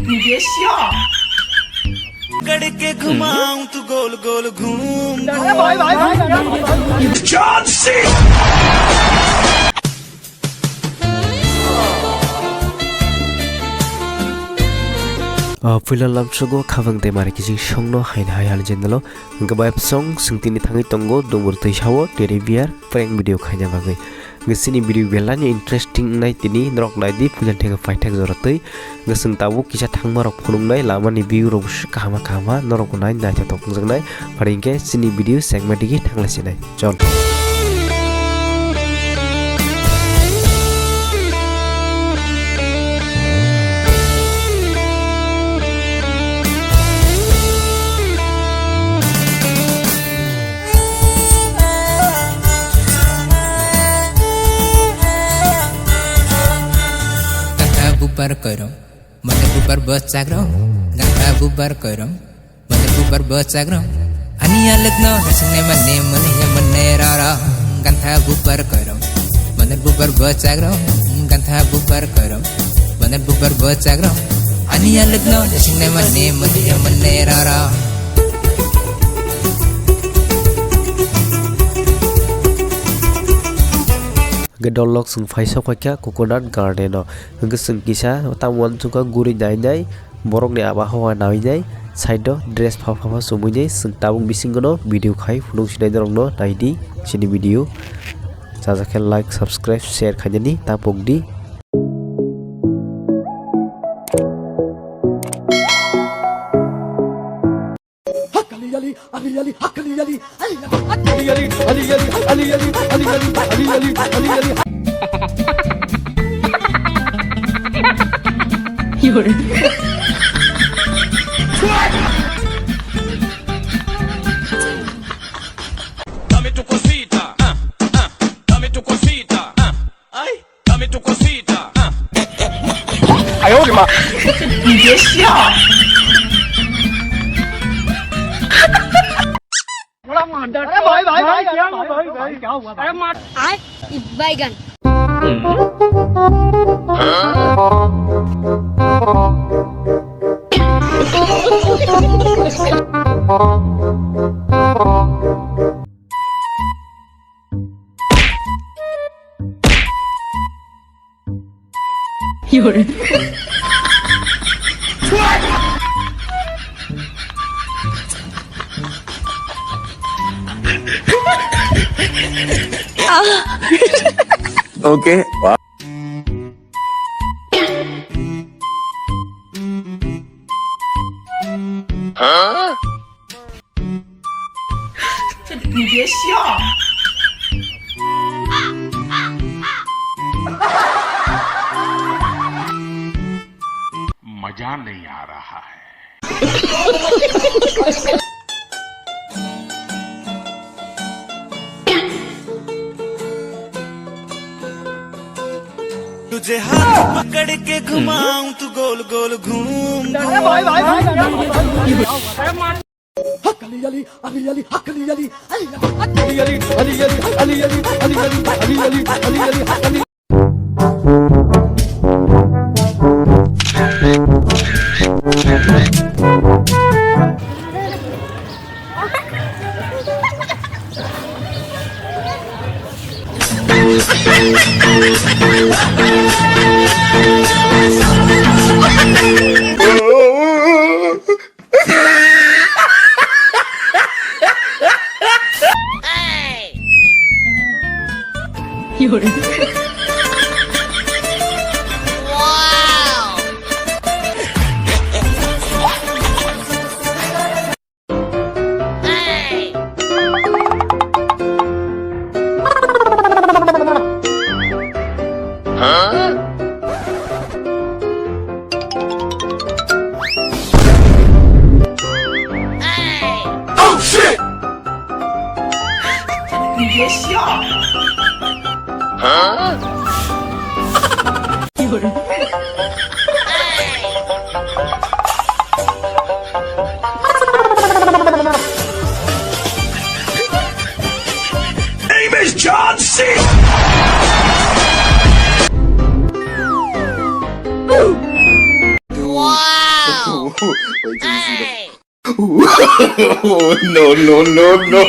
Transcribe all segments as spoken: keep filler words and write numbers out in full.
你别笑。 करके घुमाऊं तू गोल गोल घूम घूम। Ah, puila lamsogo khabang tei mari kiching songno hain hai hal jendalo. Hwnkhe bai song swng tini thangwi tongo Dumur Twisao Teddy Bear prank video khaina bagwi. Hwnkhe chini video belai no interesting wngnai tini norok naidi puila thengkhe paithak jora twi. Hwnkhe chwng tabuk kisa thangmarok phunuknai lamani view rok kahama kahama norok bo nai naithotok wngjaknai. Phari hwnkhe chini video chengma digi thanglasinai. Chol. Gantha bubar koirong, mane bubar bwchakrok. Gantha bubar koirong, mane bubar bwchakrok. Ani alwkno nasingnai mane mane ya mane rara. Gantha bubar koirong, mane bubar bwchakrok. Gantha bubar koirong, mane bubar bwchakrok. Ani alwkno nasingnai mane mane ya mane rara. Hwnkhe dolok chwng phai sok phaikha Coconut Garden o. Hwnkhe chwng kisa tamo uansukha guri nai nai, borokni abo hawa nai nai, side o dress pha pha pha chumui nai, chwng tabuk bisingo no video khai phunuk sinai norokno naidi chini video. Chajakhe like, subscribe, share khainani ta pokdi. Dame tu cosita, ah, ah, dame tu cosita, ah. Ay, dame tu cosita. Ah. 哎呦我的妈！你别笑。अरे भाई, भाई, भाई, क्या हुआ भाई? अरे मार। आय, बैगन। Okay. Wow. 你别笑。 मजा नहीं आ रहा है। तुझे हाथ पकड़ के घुमाऊं, तू गोल गोल घूम घूम। Oh shit! Name is John Cena! Oh, no, no, no, no.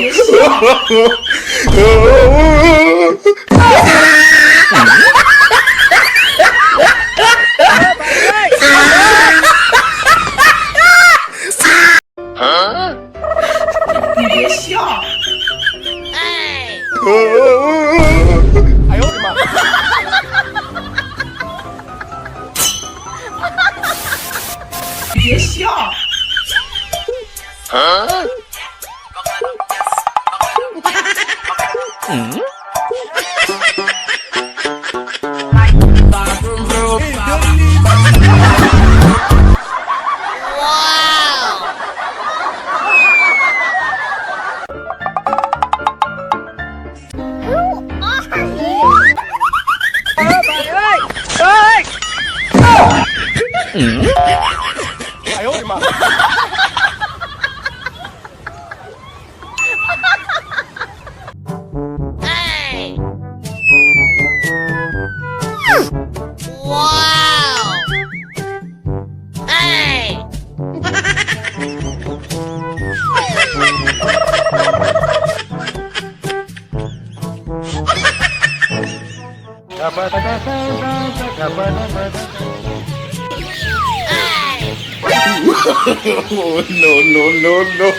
Oh, no, no, no, no.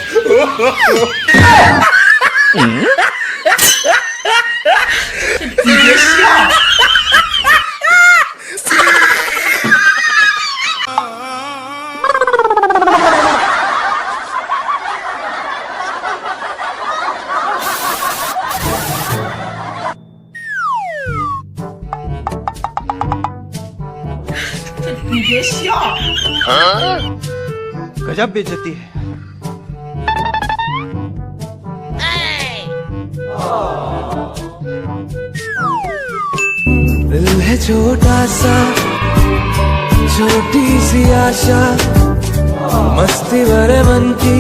गजब बेइज्जती है। दिल है छोटा सा, छोटी सी आशा, मस्ती भरे मन की।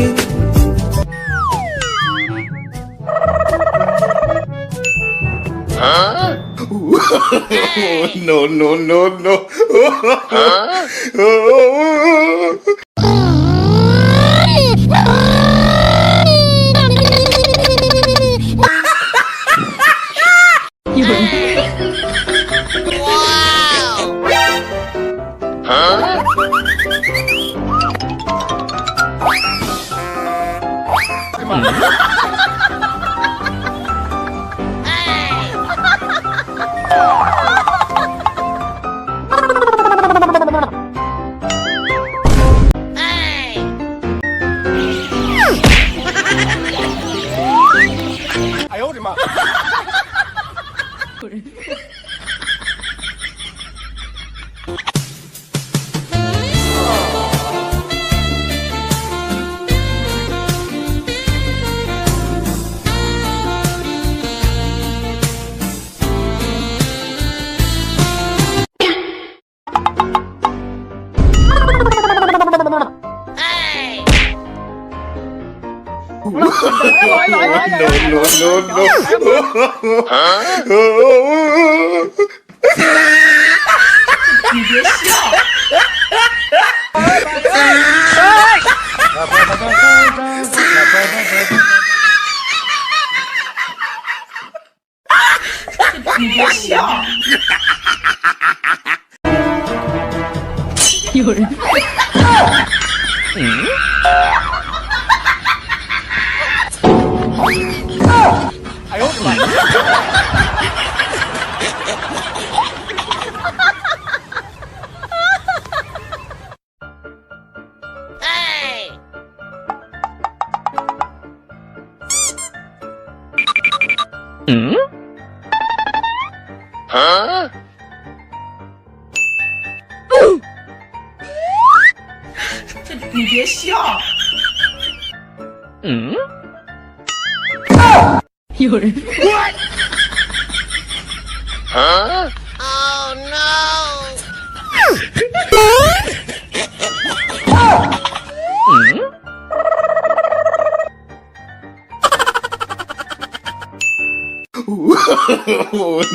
No, no, no, no. No, no, no, no.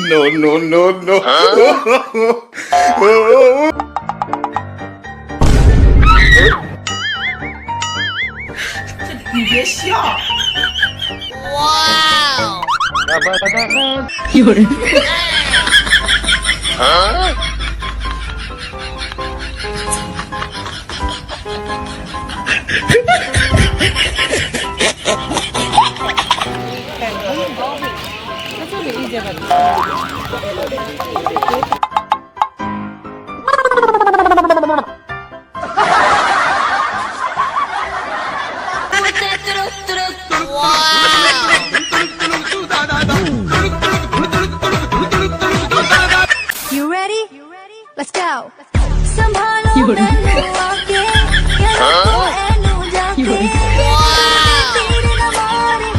No, no, no, no. 你别笑。 You ready? Let's go. संभालो मैनू आके, ये लड़को एनू जाके, तेरे ना मारे।